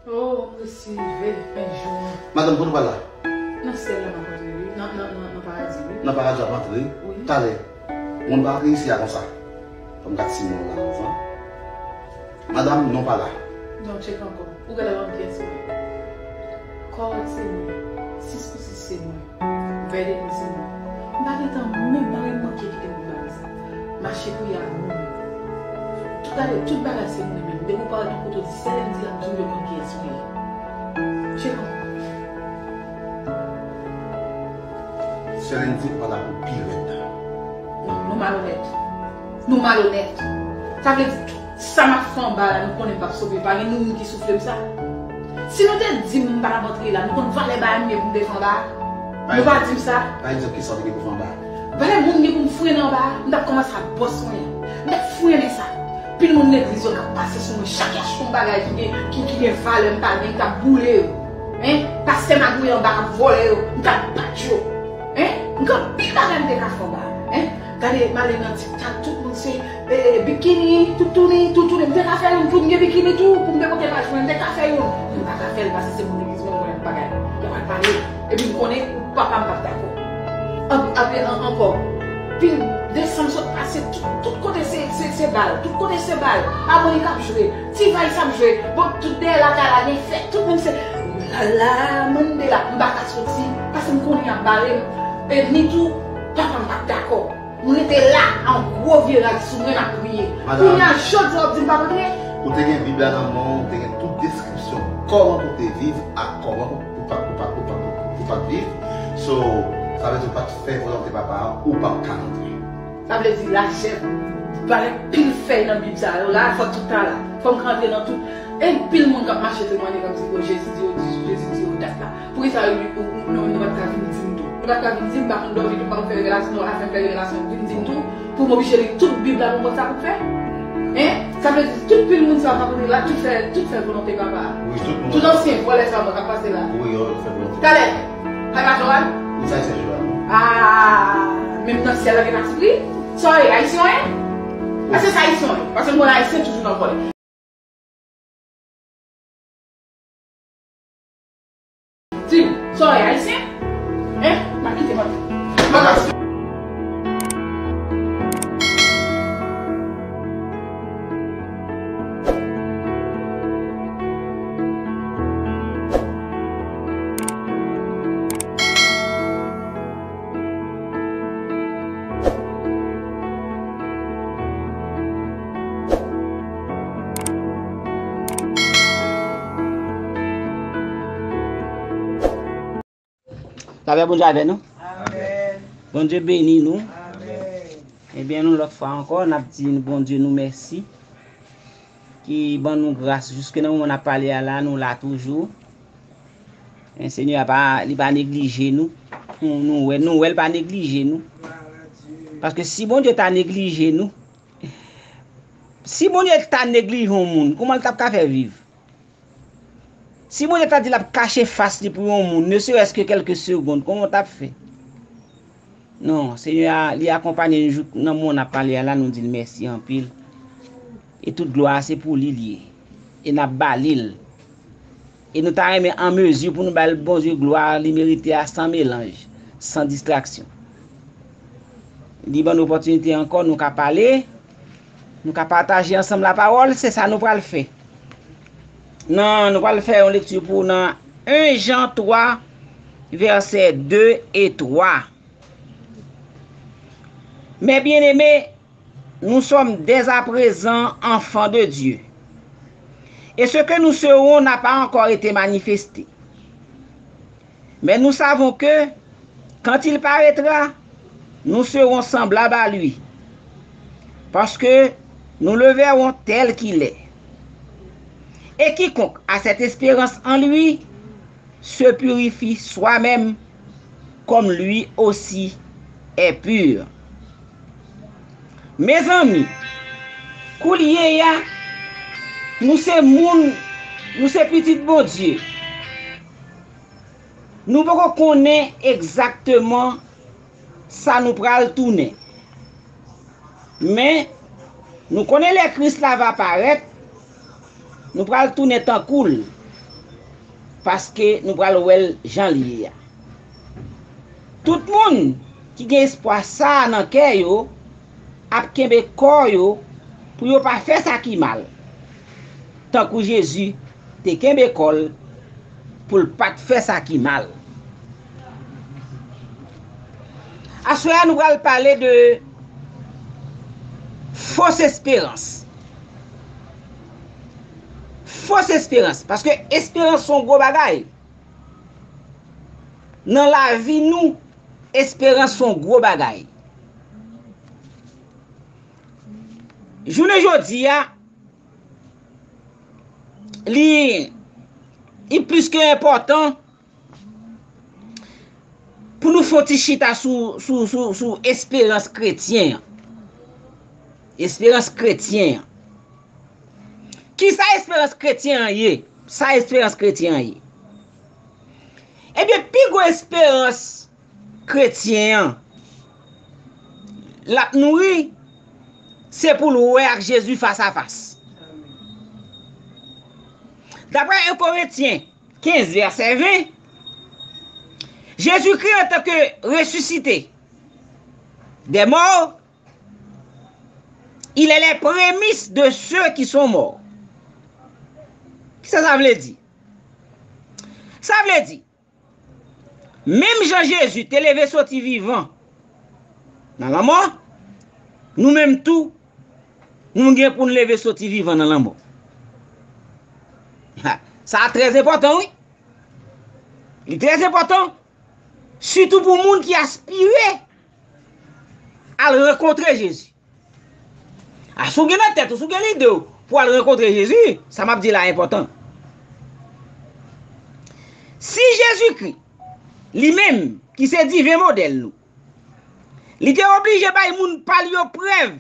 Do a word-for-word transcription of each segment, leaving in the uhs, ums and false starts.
Oh, m resi rive, men jou an. Madanm, kote w pral la? Nan syèl la m ap antre, wi. Nan, nan, nan, nan paradi, wi. Nan paradi w ap antre? Wi. Talè. Moun pa antre isi a konsa. Fò m gad si moun la anvan. Madanm, non pa la. Non, tcheke ankò. Ou genlè pa konn kiyès ou ye. Kò w se mwen. Sis pou sis se mwen. Vèdik mwen se mwen. M pa gentan menm, m pa menm manke kite moun bagay sa. Mache pou y a moun. Tout gade, tout bagay se mwen menm. Depi w parèt yon kote w di sè Lendi ap di w yo konn kiyès ou ye. Tcheke ankò. Sè Lendi pa la pou pi rèd. Non, nou malonèt. Nou malonèt. Sa vle di tout sa m ap fè anba la, nou konnen m p ap sove. Pa gen nou moun ki soufle m sa. Si nou te di m m pa t ap antre la, nou konn valè bagay m ye pou m te fè anba a? Nou pa di m sa. Pa egzanp, kisa w te gen pou fè anba a? Valè moun gen pou m frennen anba a, m t ap kòmanse ak bòs mwen an. M t ap frennen sa. Pil moun legliz yo k ap pase sou mwen, chak y achte yon bagay ki gen, ki, ki gen valè, m pa gen, m t ap boule yo. Hein? Pastè magouye anba k ap vòlè yo, m t ap bat yo. Hein? M gen anpil bagay m te ka fè anba a. Hein? Gade, m ale nan TikTok, tout moun se, eh, bikini, toutouni, toutouni. M te ka fè youn pou m gen bikini tou, pou m te monte paj mwen, m te ka fè youn. Men m pa ka fè l paske se moun legliz mwen, mwen bagay. Mwen pral pale, epi m konnen papa m p ap dakò. An-, an-, an-, ankò, pil desanm sot pase, tout, tout kote se, se, se bal, tout kote se bal. Amoni k ap jwe, T-Vice ap jwe, bon, tout dèyè lakay la gen fèt, tout moun se, lala, mande la, m pa ka soti, paske m konnen y ap bare m. E ni tou, papa m p ap dakò. M rete la, an gwo vye rad sou mwen, m ap priye. Madanm. Kounye a, jodi a, w ap di m pa antre? Ou te gen Bib la nan men w, ou te gen tout deskripsyon kòman pou w te viv ak kòman pou, pou pa, pou pa, pou pa, pou, pou pa t viv. So, sa vle di ou pa t fè volonte papa a, ou p ap ka antre. Sa vle di lajè, bagay pil fèy nan Bib sa yo la, fò tout ta la. Fò m ka antre nan tout. E pil moun k ap mache temwanye k ap di, o, Jezi di yo, Jezi di yo dat la. Poukisa ou, ou, ou, nou, nou pa t ka vin di m tou? Nou pa t ka vin di m, m pa konn dòmi tou, m pa konn fè revelasyon, nou pa ka fè, fè revelasyon, vin di m tou, pou m oblije li tout Bib la pou m konn sa pou m fè? Hein? Sa vle di, tout pil moun sa yo k ap antre la, tout fè, tout fè volonte papa a. Wi, tout moun. Tout ansyen vòlè sa yo k ap pase la. Wi, yo fè volonte. Talè, kay pa Joal? Wi, sa se Joal, wi. Ah, menm nan syèl la gen patipri? Sa w ye, ayisyen w ye? Èske se ayisyen w ye? Paske m konn ayisyen toujou nan vòlè. Di m, sa w ye, ayisyen? Hein? M ap kite mwen. M ap Lapè Bondye avè nou. Amèn. Bondye beni nou. Amèn. Ebyen, yon lòt fwa ankò, n ap di Bondye nou mèsi. Ki ban nou gras jiske nan moman n ap pale a la, nou la toujou. Men Senyè a pa, li pa neglije nou. Nou, nou wè, nou wè l pa neglije nou. Paske si Bondye ta neglije nou, si Bondye ta neglije yon moun, kòman l t ap ka fè viv? Si Bondye ta di l ap kache fas li pou yon moun, ne serait-ce que quelques secondes, kòman w t ap fè? Non, Senyè a, li akonpanye nou jouk nan moman n ap pale a la, nou di l mèsi anpil. E tout glwa se pou li l ye. E n ap ba li l. E nou ta renmen an mezi pou nou bay Bondye glwa li merite a san melanj, san distraksyon. Li ban nou opòtinite ankò, nou ka pale, nou ka pataje ansanm lapawòl, se sa nou pral fè. Non, nou pral fè yon lekti pou nan en Jan twa, vèsè de e twa. Mes bien-aimés, nous sommes dès à présent enfants de Dieu. Et ce que nous serons n'a pas encore été manifesté. Mais nous savons que, quand il paraîtra, nous serons semblables à lui, parce que nous le verrons tel qu'il est. Et quiconque a cette espérance en lui se purifie soi-même comme lui aussi est pur. Mezanmi, koulye a, nou se moun, nou se pitit Bondye. Nou poko konnen egzakteman sa nou pral tounen. Men, nou konnen lè Kris la va parèt, nou pral tounen tankou l. paske nou pral wè l jan l ye a. Tout moun ki gen espwa sa a nan kè yo ap kenbe kò yo pou yo pa fè sa ki mal, tankou Jezi te kenbe kò l pou l pa t fè sa ki mal. Aswè a, nou pral pale de fos esperans. Fos esperans, paske esperans se yon gwo bagay. Nan lavi nou, esperans se yon gwo bagay. Jounen jodi a, li, li plis ke enpòtan pou nou fè yon ti chita sou, sou, sou, sou esperans kretyen an. Esperans kretyen an. Kisa esperans kretyen an ye? Sa esperans kretyen an ye? Ebyen, pi gwo esperans kretyen an l ap nouri, se pou l wè ak Jezi fas a fas. Daprè en Korentyen kenz, vèsè ven, Jezikri, antanke resisite des morts, il est les prémices de ceux qui sont morts. Kisa sa vle di? Sa vle di, menm jan Jezi te leve soti vivan nan lanmò, nou menm tou, nou gen pou n leve soti vivan nan lanmò. Ha, sa trè enpòtan, wi. Li trè enpòtan, sitou pou moun ki aspire al rankontre Jezi. A, si w gen nan tèt ou, si w gen lide w pou al rankontre Jezi, sa m ap di la enpòtan. Si Jezikri, li menm, ki se diven modèl nou, li te oblije bay moun pa l yo prèv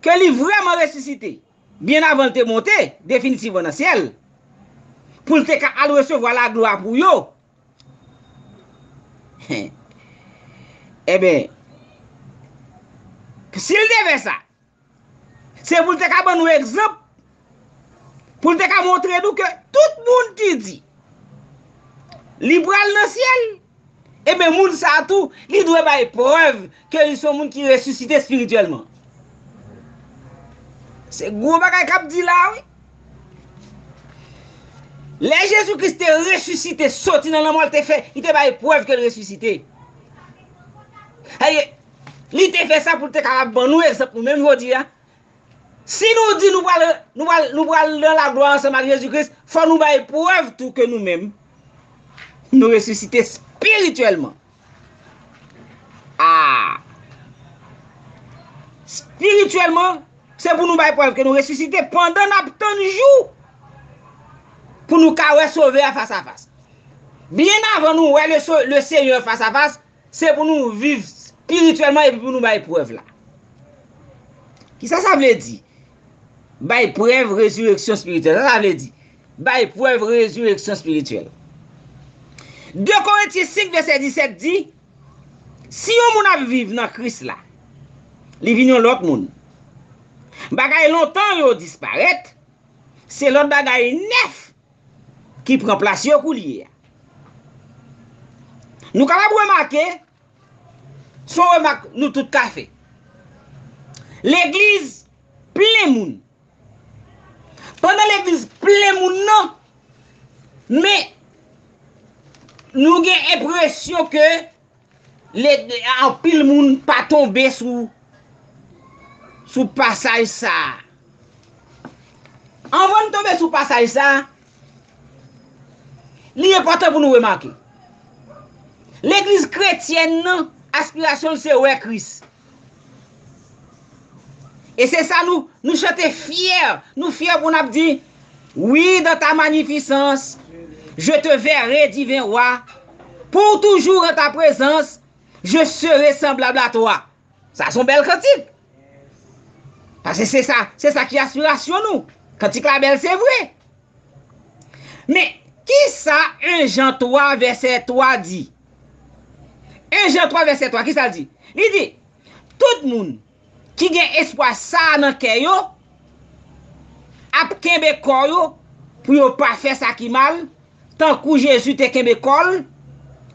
ke li vrèman resisite, byen avan l te monte definitivman nan syèl, pou l te ka al resevwa laglwa pou yo, enben, si l te fè sa, se pou l te ka ban nou egzanp, pou l te ka montre nou ke tout moun ki di li pral nan syèl, enben, moun sa a tou, li dwe bay prèv ke li se yon moun ki resisite espirityèlman. Se gwo bagay k ap di la, wi. Lè Jezi Kris te resisite, soti nan lanmò, li te fè, li te bay prèv ke l resisite. Li te fè sa pou l te kapab ban nou egzanp nou menm jodi a. Si nou di nou pral, nou pral, nou pral nan laglwa ansanm ak Jezi Kris, fò nou bay prèv tou ke nou menm, nou resisite espirityèlman. A! Espirityèlman, se pou nou bay prèv ke nou resisite pandan n ap tann jou pou nou ka wè Sovè a fas a fas. Byen avan nou wè le, le Senyè fas a fas, se pou nou viv espirityèlman epi pou nou bay prèv la. Kisa sa vle di? Bay prèv rezireksyon espirityèl. Sa sa vle di? Bay prèv rezireksyon espirityèl. De Korentyen senk, vèsè disèt di, si yon moun ap viv nan Kris la, li vin yon lòt moun. Bagay lontan yo disparèt, se lòt bagay nèf ki pran plas yo koulye a. Nou kapab remake, se yon remak nou tout ka fè. Legliz plen moun. Pandan legliz plen moun nan, men nou gen enpresyon ke le, anpil moun pa tonbe sou, sou pasaj sa a. Anvan n tonbe sou pasaj sa a, li enpòtan pou nou remake. Legliz kretyèn nan, aspirasyon l se wè Kris. E se sa nou, nou chante fyè, nou fyè pou n ap di, oui, dans ta magnificence, je te verrai, divin roi, pour toujours en ta présence, je serai semblable à toi. Sa se yon bèl kantik. Paske se sa, se sa ki aspirasyon nou. Kantik la bèl, se vre. Men, kisa en Jan twa vèsè twa di? En Jan twa vèsè twa, kisa l di? Li di, tout moun ki gen espwa sa a nan kè yo ap kenbe kò yo pou yo pa fè sa ki mal, tankou Jezi te kenbe kò l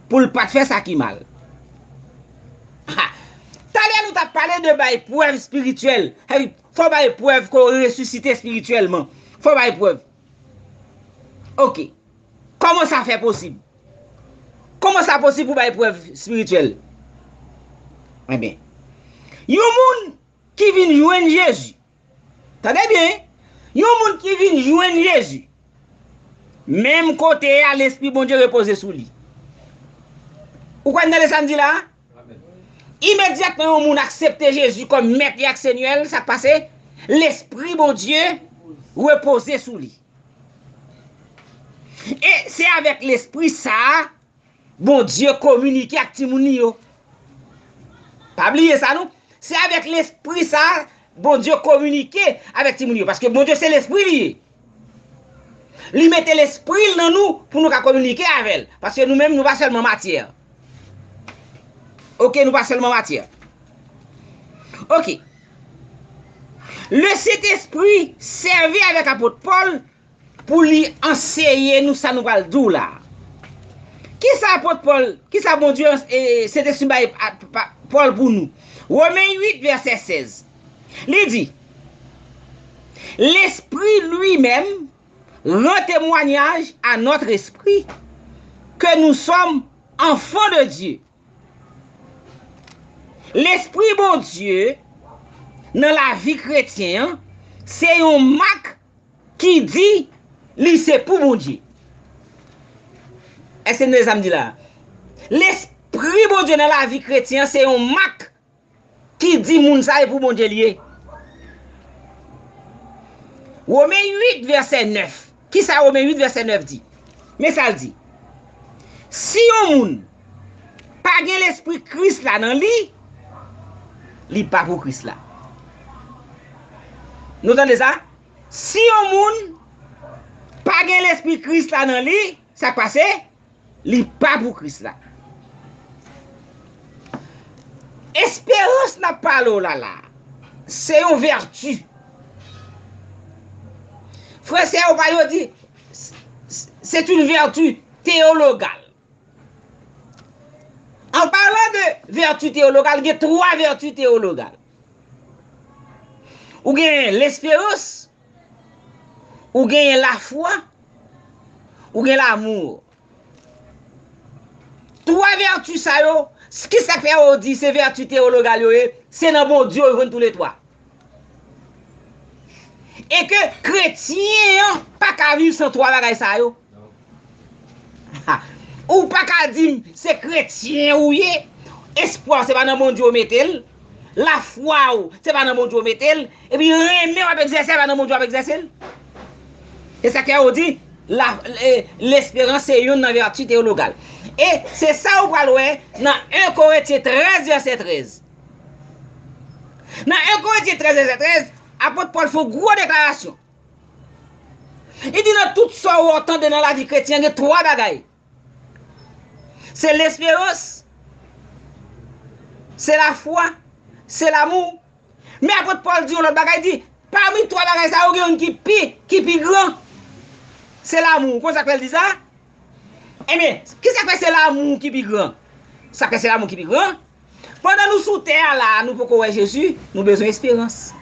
pou l pa t fè sa ki mal. Ha! Talè nou t ap pale de bay prèv espirityèl. Sa vle di, fò w bay prèv ke w resisite espirityèlman. Fò w bay prèv. Oke. Kòman sa fè posib? Kòman sa posib pou bay prèv espirityèl? Ebyen, yon moun ki vin jwenn Jezi. Tande byen, yon moun ki vin jwenn Jezi. Menm kote a, Lespri Bondye repoze sou li. Ou kwè n tande sa m di la a? Imedyatman yon moun aksepte Jezi kòm Mèt li ak Senyè l, sa k pase? Lespri Bondye repoze sou li. E se avèk Lespri sa a Bondye kominike ak timoun li yo. Pa bliye sa non. Se avèk Lespri sa a Bondye kominike avèk timoun li yo. Paske Bondye se Lespri li ye. Li mete Lespri l nan nou pou nou ka kominike avè l. Paske nou menm, nou pa sèlman matyè. Oke, nou pa sèlman matyè. Oke. Le Sentespri sèvi avèk apot Pòl pou li anseye nou sa nou pral di w la. Kisa apot Pòl, kisa Bondye, e, Sentespri bay a, pa, Pòl pou nou? Women uit, vèsè sèz. Li di, L'Esprit lui-même rend témoignage à notre esprit que nous sommes enfants de Dieu. Lespri Bondye nan lavi kretyen an, se yon mak ki di li se pou Bondye. Èske n tande sa m di la? Lespri Bondye nan lavi kretyen an, se yon mak ki di moun sa e pou Bondye li ye. Women uit, vèsè nèf. Kisa Women uit, vèsè nèf di? Men sa l di. Si yon moun pa gen Lespri Kris la nan li, li pa pou Kris la. Nou tande sa? Si yon moun pa gen Lespri Kris la nan li, sa k pase? Li pa pou Kris la. Esperans n ap pale w la la, se yon vèti. Fransè yo pa yo di, c'est une vertu théologale. An palan de vèti teyologal, gen twa vèti teyologal. Ou gen lesperans, ou gen lafwa, ou gen lamou. Twa vèti sa yo, ki sa k fè yo di se vèti teyologal yo ye? Se nan Bondye yo jwenn toulètwa. E ke kretyen an pa ka viv san twa bagay sa yo. Ha. Ou pa ka di m se kretyen ou ye, espwa w se pa nan Bondye w mete l, lafwa w se pa nan Bondye w mete l, epi renmen w ap egzèse a pa nan Bondye w ap egzèse l. E sa k fè yo di, la, e, lesperans se youn nan vèti teyologal. E se sa ou pral wè nan en Korentyen trèz, vèsè trèz. Nan en Korentyen trèz, vèsè trèz, apot Pòl fè yon gwo deklarasyon. Li di nan tout sa w wè w tande nan lavi kretyen, gen twa bagay. Se lesperans, se lafwa, se lamou. Men apot Pòl di yon lòt bagay, di, pami twa bagay sa yo, gen youn ki pi, ki pi gran. Se lamou. Konn sa k fè l di sa? Ebyen, ki sa k fè se lamou ki pi gran? Sa k fè se lamou ki pi gran? Pandan nou sou tè a la a, nou poko wè Jezi, nou bezwen esperans.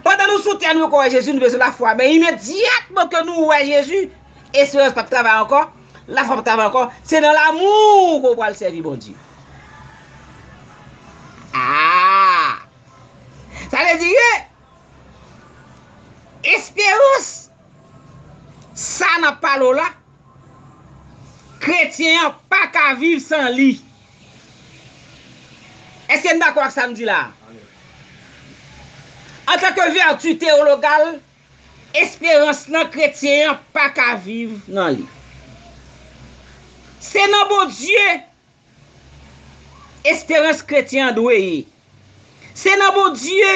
Pandan nou sou tè a, nou poko wè Jezi, nou bezwen lafwa. Men imedyatman ke nou wè Jezi, esperans p ap travay ankò, lafwa p ap travay ankò. Se nan lamou ke w pral sèvi Bondye. Ah! Sa vle di ke esperans sa n ap pale w la, kretyen an pa ka viv san li. Èske n dakò ak sa m di la? Antanke vèti teyologal, esperans nan kretyen an pa ka viv nan li. Se nan Bondye esperans kretyen an dwe ye. Se nan Bondye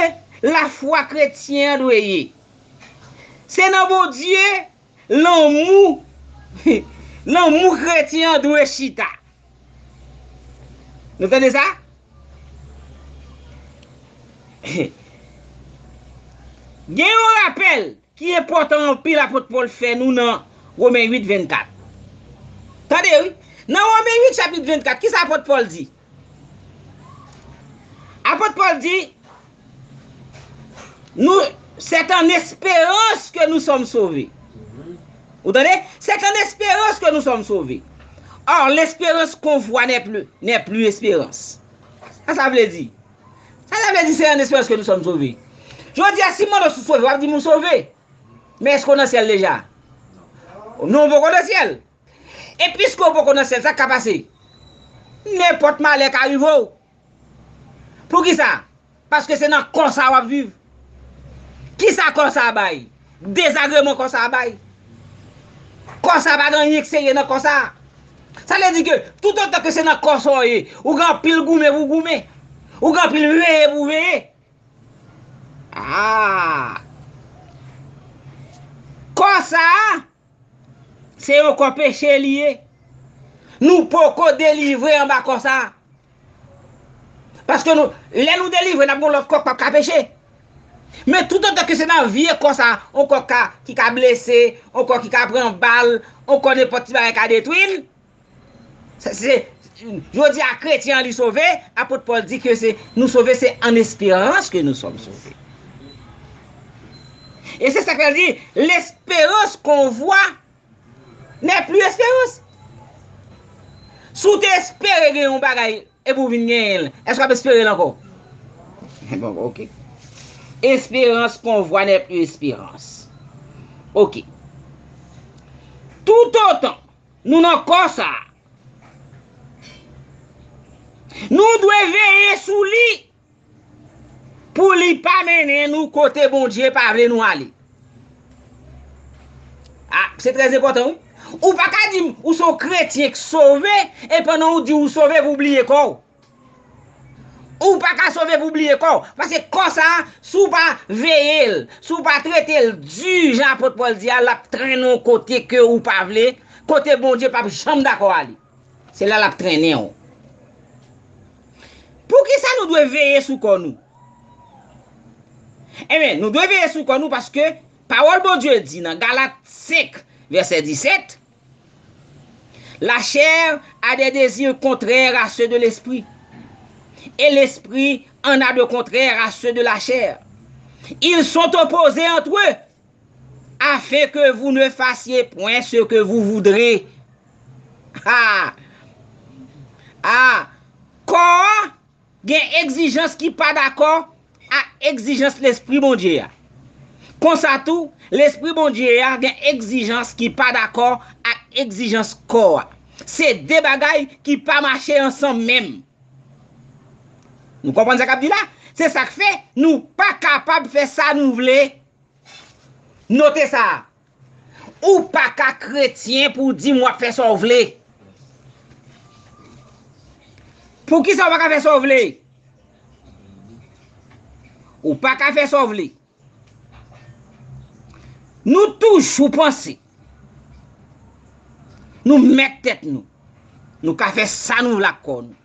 lafwa kretyen an dwe ye. Se nan Bondye lanmou, lanmou kretyen an dwe chita. Nou tande sa? Gen yon rapèl ki enpòtan anpil apot Pòl fè nou nan Women uit vennkat. Tande, wi. Nan Women uit, chapit vennkat, kisa apot Pòl di? Apot Pòl di, nou, c'est en espérance que nous sommes sauvés. Ou tande? C'est en espérance que nous sommes sauvés. Or, l'espérance qu'on voit n'est plus, n'est plus espérance. Sa sa vle di? Sa sa vle di, c'est en espérance que nous sommes sauvés. Jodi a, si m mande w si w sove, w ap di m ou sove. Men èske w nan syèl deja? Non, w poko nan syèl. E piske w poko nan syèl, sa k ka pase? Nenpòt malè ka rive w. Poukisa? Paske se nan kò sa w ap viv. Kisa kò sa bay? Dezagreman kò sa bay. Kò sa pa gen anyen k serye nan kò sa. Sa vle di ke toutotan ke se nan kò sa w ye, ou gen anpil goumen pou w goumen. Ou gen anpil veye pou w veye. Ah! Kò sa a, se yon kò peche li ye. Nou poko delivre anba kò sa a. Paske nou, lè nou delivre, n ap gen lòt kò k p ap ka peche. Men toutotan ke se nan vye kò sa, yon kò ka, ki ka blese, yon kò ki ka pran bal, yon kò nenpòt ti bagay ka detwi l. Se, se, jodi a, kretyen an li sove, apot Pòl di ke se, nou sove, c'est en espérance que nous sommes sauvés. E se sa k fè l di, l'espérance qu'on voit n'est plus espérance. Si w te espere gen yon bagay, epi w vin genyen l, èske w ap espere l ankò? Bon, ok. Espérance qu'on voit n'est plus espérance. Ok. Toutotan nou nan kò sa a, nou dwe veye sou li pou li pa mennen nou kote Bondye pa vle nou ale. Ah, se trè enpòtan, wi. Ou pa ka di m ou se yon kretyen k sove, e pandan ou di ou sove, pou w bliye kò w. Ou pa ka sove pou w bliye kò w. Paske kò sa a, si w pa veye l, si w pa trete l di, jan apot Pòl di a, l ap trennen w kote ke ou pa vle, kote Bondye p ap janm dakò ale. Se la l ap trennen w. Poukisa nou dwe veye sou kò nou? Ebyen, nou dwe veye sou kò nou paske pawòl Bondye di nan Galat senk, vèsè disèt, la chair a des désirs contraires à ceux de l'esprit, et l'esprit en a de contraires à ceux de la chair. Ils sont opposés entre eux, afin que vous ne fassiez point ce que vous voudrez. Ah! Ah! Kò a gen egzijans ki pa dakò ak egzijans Lespri Bondye a. Konsa tou, Lespri Bondye a gen egzijans ki pa dakò ak egzijans kò a. Se de bagay ki pa mache ansanm menm. Nou konprann sa k ap di la? Se sa k fè nou pa kapab fè sa nou vle. Note sa. Ou pa ka kretyen pou w di m w ap fè sa w vle. Poukisa w pa ka fè sa w vle? Ou pa ka fè sa w vle. Nou toujou panse nou mèt tèt nou. Nou ka fè sa nou vle ak kò nou.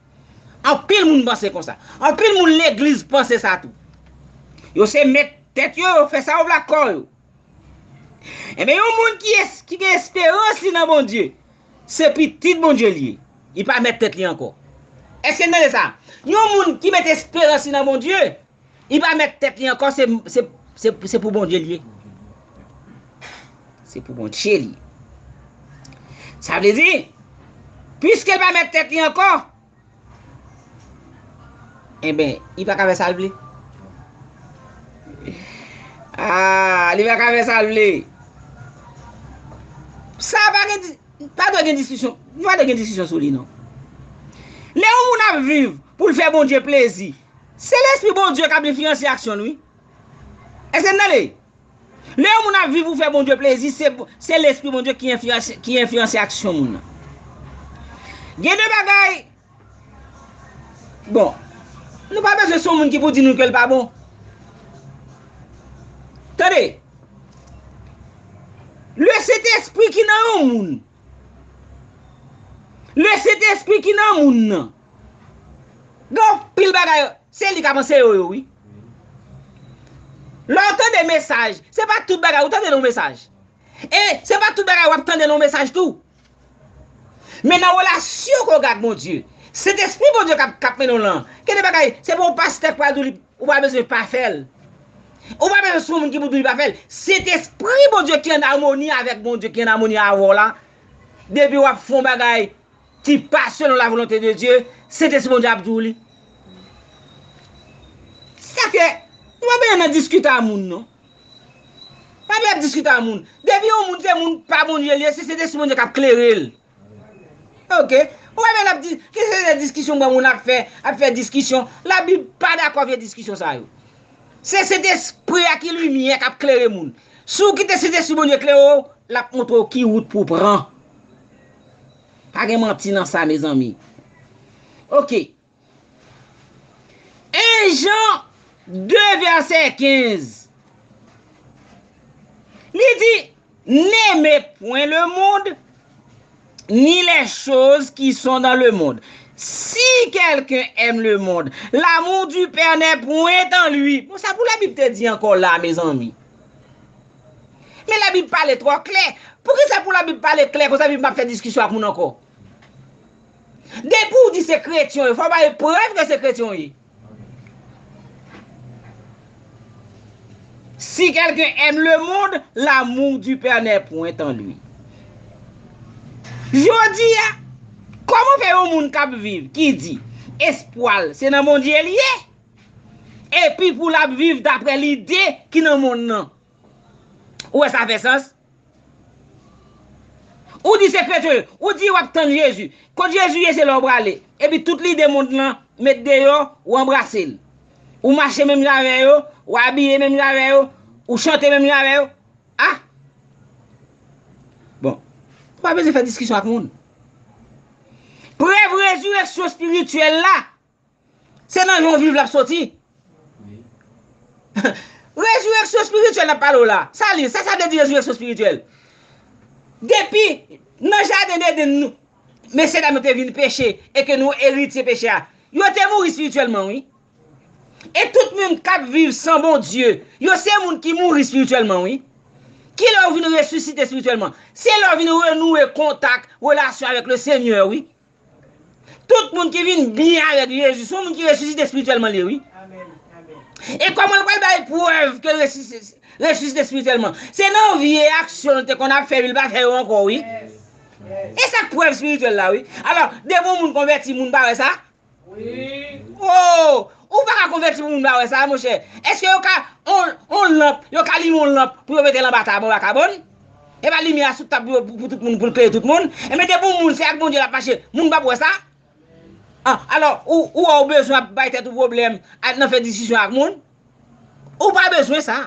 Anpil moun panse konsa. Anpil moun legliz panse sa tou. Yo se mèt tèt yo, yo fè sa yo vle ak kò yo. Ebyen, yon moun ki es-, ki gen esperans li nan Bondye, se pitit Bondye li ye. Li pa mèt tèt li ankò. Èske n tande sa? Yon moun ki met esperans li nan Bondye, li pa mèt tèt li ankò, se, se, se, se pou Bondye li ye. Se pou Bondye li ye. Sa vle di, piske l pa mèt tèt li ankò, enben, li pa ka fè sa l vle. Ah, li pa ka fè sa l vle. Sa pa gen di-, pa dwe gen diskisyon. Nou pa dwe gen diskisyon sou li, non. Lè yon moun ap viv pou l fè Bondye plezi, se Lespri Bondye k ap enfliyanse aksyon l, wi. Èske n tande? Lè yon moun ap viv pou fè Bondye plezi, se, se Lespri Bondye ki enfliyanse, ki enfliyanse aksyon moun nan. Gen de bagay, bon, nou pa bezwen se yon moun ki pou di nou ke l pa bon. Tande, Lesentespri ki nan yon moun, Lesentespri ki nan moun nan, gen anpil bagay, se li k ap anseye w yo, wi. Lè w tande mesaj, se pa tout bagay ou tande nan yon mesaj. E se pa tout bagay w ap tande nan yon mesaj tou. Men nan relasyon ke w gen ak Bondye, Sentespri Bondye k ap, k ap mennen w lan. Gen de bagay, se pa yon pastè k pral di w li, ou pa bezwen pa fè l. Ou pa bezwen se yon moun ki pou di w li pa fè l. Sentespri Bondye ki an amoni avèk Bondye, ki an amoni avè w la, depi w ap fè yon bagay ki pa selon la volonte de Dye, Sentespri Bondye ap di w li. Sa fè, nou pa bezwen nan diskite a moun, non. Pa bezwen ap diskite a moun. Depi yon moun se moun pa Bondye li ye, se Sentespri Bondye k ap klere l. Ok. Ou pa bezwen ap di, ki se de diskisyon granmoun ap fè, ap fè diskisyon. Labib pa dakò vye diskisyon sa yo. Se Sentespri a ki limyè k ap klere moun. Si w kite Sentespri Bondye klere w, l ap montre w ki wout pou w pran. Pa gen manti nan sa, mezanmi. Ok. En Jan de vèsè kenz. Li di, N'aimez point le monde, ni les choses qui sont dans le monde. Si quelqu'un aime le monde, l'amour du Père n'est point en lui. Bon, sa pou Labib te di ankò la, mezanmi. Men Labib pale twò klè. Poukisa pou Labib pale klè konsa, epi m ap fè diskisyon ak moun ankò? Depi w di se kretyen w ye, fò w bay prèv ke se kretyen w ye. Si quelqu'un aime le monde, l'amour du Père n'est point en lui. Jodi a, kòman fè yon moun k ap viv, ki di espwa l se nan Bondye li ye, epi pou l ap viv daprè lide ki nan monn nan? Ou wè sa fè sans? Ou di se kretyen, ou di w ap tann Jezi. Kot Jezi ye, se la w prale. Epi tout lide mond lan, met deyò, ou anbrase l. Ou mache menm jan avè yo, ou abiye menm jan avè yo, ou chante menm jan avè yo. Ah! Bon, ou pa bezwen fè diskisyon ak moun. Prèv rezireksyon espirityèl la, se nan jan w viv l ap soti. Rezireksyon espirityèl n ap pale w la. Sa li, sa sa vle di rezireksyon espirityèl? Depi nan jaden Edenn, nou, mesye dam yo te vin peche e ke nou eritye peche a, yo te mouri espirityèlman, wi. E tout moun k ap viv san Bondye, yo se moun ki mouri espirityèlman, wi. Kilè w vin resisite espirityèlman? Se lè w vin renoue kontak, relasyon avèk le Senyè, wi. Tout moun ki vin byen avèk Jezi, se yon moun ki resisite espirityèlman li ye, wi. E kòman yo pral bay prèv ke l resisi-, resisite espirityèlman? Se nan vye aksyon l te konn ap fè, li pa fè yo ankò, wi. E sa k prèv espirityèl la, wi. Alò, depi yon moun konvèti, moun pa wè sa? Oh, ou pa ka konvèti pou moun pa wè sa, monchè. Èske yo ka, on, on lanp, yo ka limen on lanp pou yo mete l anba tab, anba kabòn? E pa limyè a sou tab pou, pou, pou tout moun, pou l klere tout moun. Enben, depi yon moun se ak Bondye l ap mache, moun p ap wè sa? Ah, alò, ou, ou wè ou bezwen ap bay tèt ou pwoblèm, al nan fè diskisyon ak moun? Ou pa bezwen sa.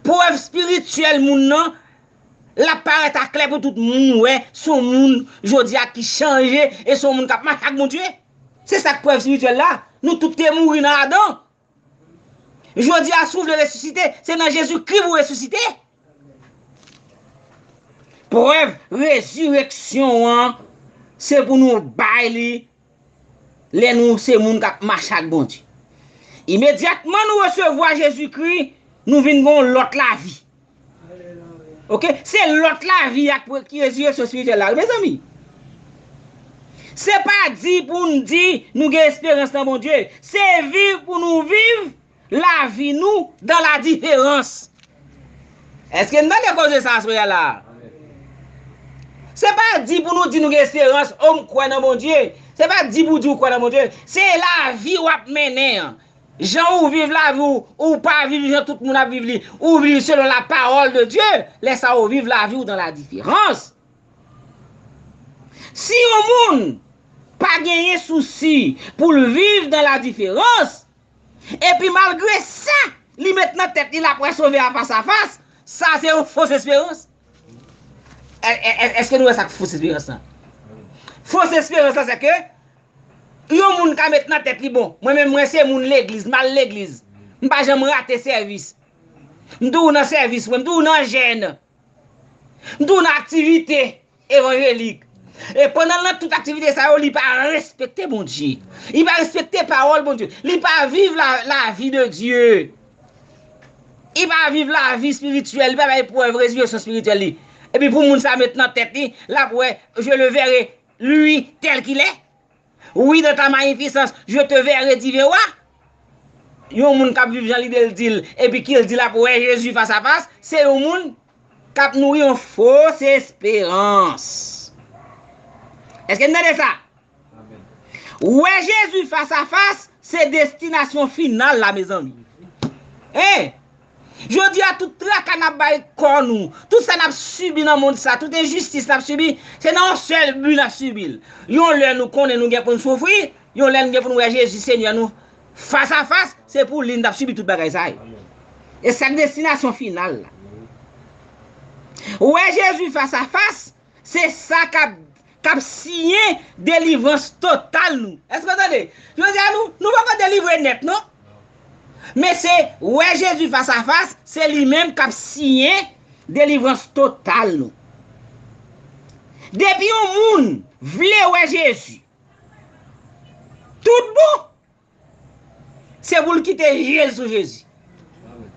Prèv espirityèl moun nan, l ap parèt aklè pou tout moun wè, se yon moun jodi a ki chanje, e se yon moun k ap mache ak Bondye. Se sa k prèv espirityèl la. Nou tout te mouri nan Adan. Jodi a, si w vle resisite, se nan Jezikri pou w resisite. Prèv rezireksyon an, se pou nou bay li lè nou se moun k ap mache ak Bondye. Imedyatman nou resevwa Jezikri, nou vin gen yon lòt lavi. Ok? Se lòt lavi ak ki rezireksyon espirityèl la, wi, mezanmi. Se pa di pou n di nou gen esperans nan Bondye. Se viv pou nou viv lavi nou dans la différence. Èske n tande koze sa aswè a la? Se pa di pou nou di nou gen esperans, o, m kwè nan Bondye. Se pa di pou di ou kwè nan Bondye. Se lavi w ap mennen an. Jan ou viv lavi w, ou pa viv jan tout moun ap viv li. Ou viv selon la parole de Dieu. Lè sa ou viv lavi w dans la différence. Si yon moun pa genyen sousi pou l viv dans la différence, epi malgre sa, li met nan tèt li l ap wè Sovè a fas a fas, sa se yon fos esperans. È-, è-, è-, èske nou wè sa k fos esperans lan? Fos esperans lan, se ke yon moun ka met nan tèt li, bon, mwen menm, mwen se moun legliz, m al legliz. M pa janm rate sèvis. M toujou nan sèvis mwen, m toujou nan jèn. M toujou nan aktivite evanjelik. E pandan l nan tout aktivite sa yo, li pa respekte Bondye. Li pa respekte pawòl Bondye. Li pa viv la, la vie de Dieu. Li pa viv lavi espirityèl, li pa bay prèv rezireksyon espirityèl li. Epi pou moun sa met nan tèt li, l ap wè, je le verrai, lui, tel qu'il est. Oui, dans ta magnificence, je te verrai, divin roi. Yon moun k ap viv jan lide l di l, epi ki l di l ap wè Jezi fas a fas, se yon moun k ap nouri yon fos esperans. Èske n tande sa? Wè Jezi fas a fas, se destinasyon final la, mezanmi. Hein? Jodi a, tout traka n ap bay kò nou, tout sa n ap sibi nan mond sa, tout enjistis n ap sibi, se nan yon sèl bi n ap sibi l. Yon lè nou konnen nou gen pou n soufri, yon lè nou gen pou n wè Jezi Senyè nou fas a fas, se pou li n t ap sibi tout bagay sa yo. E sa k destinasyon final la. Wè Jezi fas a fas, se sa k ap, k ap siyen delivrans total nou. Èske w tande? Jodi a, nou, nou poko delivre nèt, non. Men se wè Jezi fas a fas, se li menm k ap siyen delivrans total nou. Depi yon moun vle wè Jezi, tout bon, se pou l kite je l sou Jezi.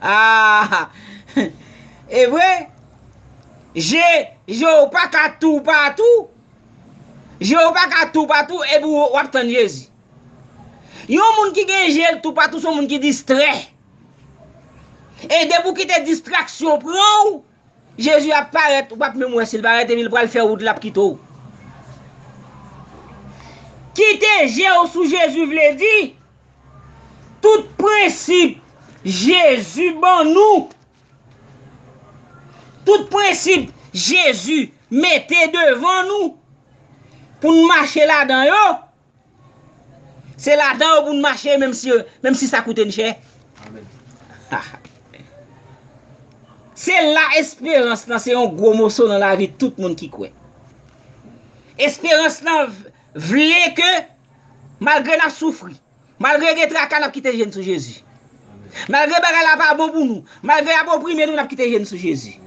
Ah, e vre, je, je w pa ka toupatou, je w pa ka toupatou, epi w, w ap tann Jezi. Yon moun ki gen je l toupatou, se yon moun ki distrè. E depi w kite distraksyon pran w, Jezi ap parèt, ou p ap menm wè si l parèt, epi l pral fè wout, l ap kite w. Kite je w sou Jezi vle di, tout prensip Jezi ban nou, tout prensip Jezi mete devan nou pou n mache ladan yo, se ladan yo pou n mache, menm si, menm si sa koute n chè. Se la esperans lan se yon gwo moso nan lavi tout moun ki kwè. Esperans lan v-, vle ke malgre n ap soufri, malgre gen traka, n ap kite je n sou Jezi. Malgre bagay la pa bon pou nou, malgre y ap oprime nou, n ap kite je n sou Jezi.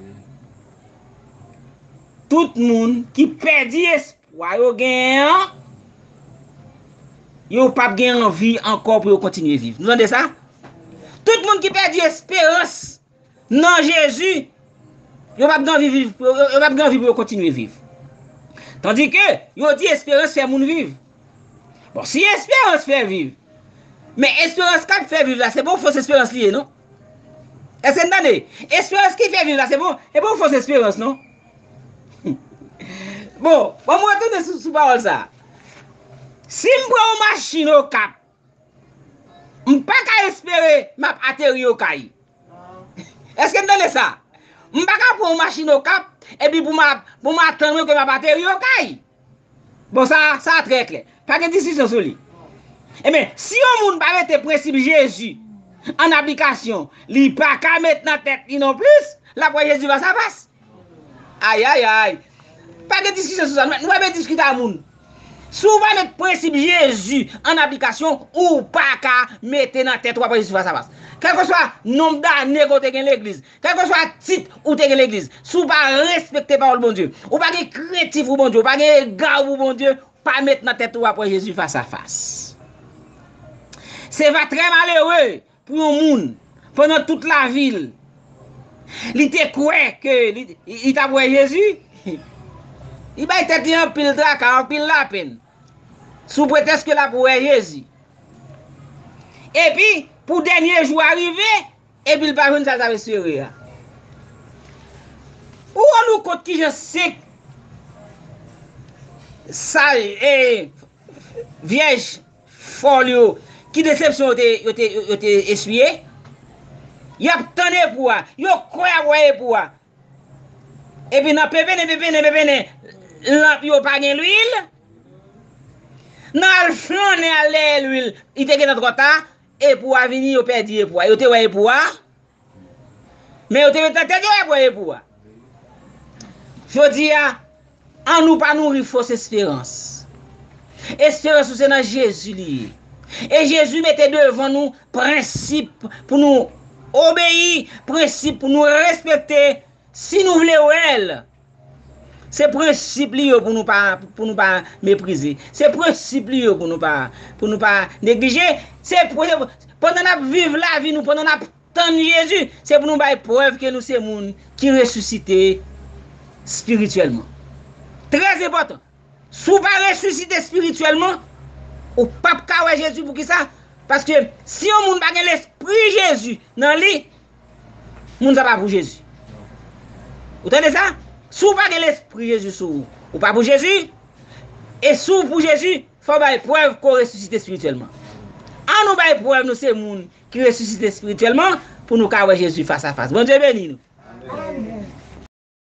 Tout moun ki pèdi espwa yo genyen an, yo p ap gen anvi ankò pou yo kontinye viv. Nou tande sa? Tout moun ki pèdi esperans nan Jezi, yo p ap gen anvi viv, yo, yo p ap gen anvi pou yo kontinye viv. Tandike, yo di esperans fè moun viv. Bon, si esperans fè viv, men esperans k ap fè viv la, se pa yon fos esperans li ye, non? Èske n tande? Esperans ki fè viv la, se pa, se pa yon fos esperans, non? Bon, bon, mwen retounen sou, sou pawòl sa. Si m pran yon machin Okap, m pa ka espere m ap ateri Okay. Èske n tande sa? M pa ka pran yon machin Okap, epi pou m ap, pou m atann ke m ap ateri Okay. Bon, sa, sa trè klè. Pa gen diskisyon sou li. Ebyen, si yon moun pa mete prensip Jezi an aplikasyon, li pa ka met nan tèt li non plis, l ap wè Jezi fas a fas. Ayayay. Pa gen diskisyon sou sa. Nou, nou pa bezwen diskite a moun. Si w pa met prensip Jezi an aplikasyon, ou pa ka mete nan tèt ou w ap wè Jezi fas a fas. Kèlkeswa nonb dane ke w te gen legliz, kèlkeswa tit ou te gen legliz, si w pa respekte pawòl Bondye, ou pa gen krentif pou Bondye, ou pa gen ega pou Bondye, pa met nan tèt ou w ap wè Jezi fas a fas. Se va trè malere pou yon moun, pandan tout lavi l, li te kwè ke li, li t ap wè Jezi. Li bay tèt li anpil traka, anpil lapenn, sou pretèks ke l ap wè Jezi. Epi, pou dènye jou a rive, epi l pa jwenn sa l t ap espere a. Ou rann ou kont kijan senk saj, e, vyèj fòl yo, ki desepsyon yo te, yo te, yo te espiye? Y ap tann epou a, yo kwè y ap wè epou a. Epi nan pepenen, pepenen, pepenen, lanp yo pa gen lwil. Nan al flannen, al dèyè lwil, li te gentan twò ta, epou a vini, yo pèdi epou a. Yo te wè epou a, men yo te met nan tèt yo y ap wè epou a. Jodi a, annou pa nouri fos esperans. Esperans nou se nan Jezi li ye. E Jezi mete devan nou prensip pou nou obeyi, prensip pou nou respekte, si nou vle wè l. Se prensip li yo pou nou pa, pou nou pa meprize. Se prensip li yo pou nou pa, pou nou pa neglije. Se pre-, pandan n ap viv lavi nou, pandan n ap tann Jezi, se pou nou bay prèv ke nou se moun ki resisite. espirityèlman. Trè enpòtan. Si w pa resisite espirityèlman, ou p ap ka wè Jezi. Poukisa? Paske si yon moun pa gen lespri Jezi nan li, moun sa pa pou Jezi. Ou tande sa? Si w pa gen lespri Jezi sou ou, ou pa pou Jezi. E si w pou Jezi, fò w bay prèv ke w resisite espirityèlman. An nou bay prèv nou se moun ki resisite espirityèlman pou nou ka wè Jezi fas a fas. Bondye beni nou.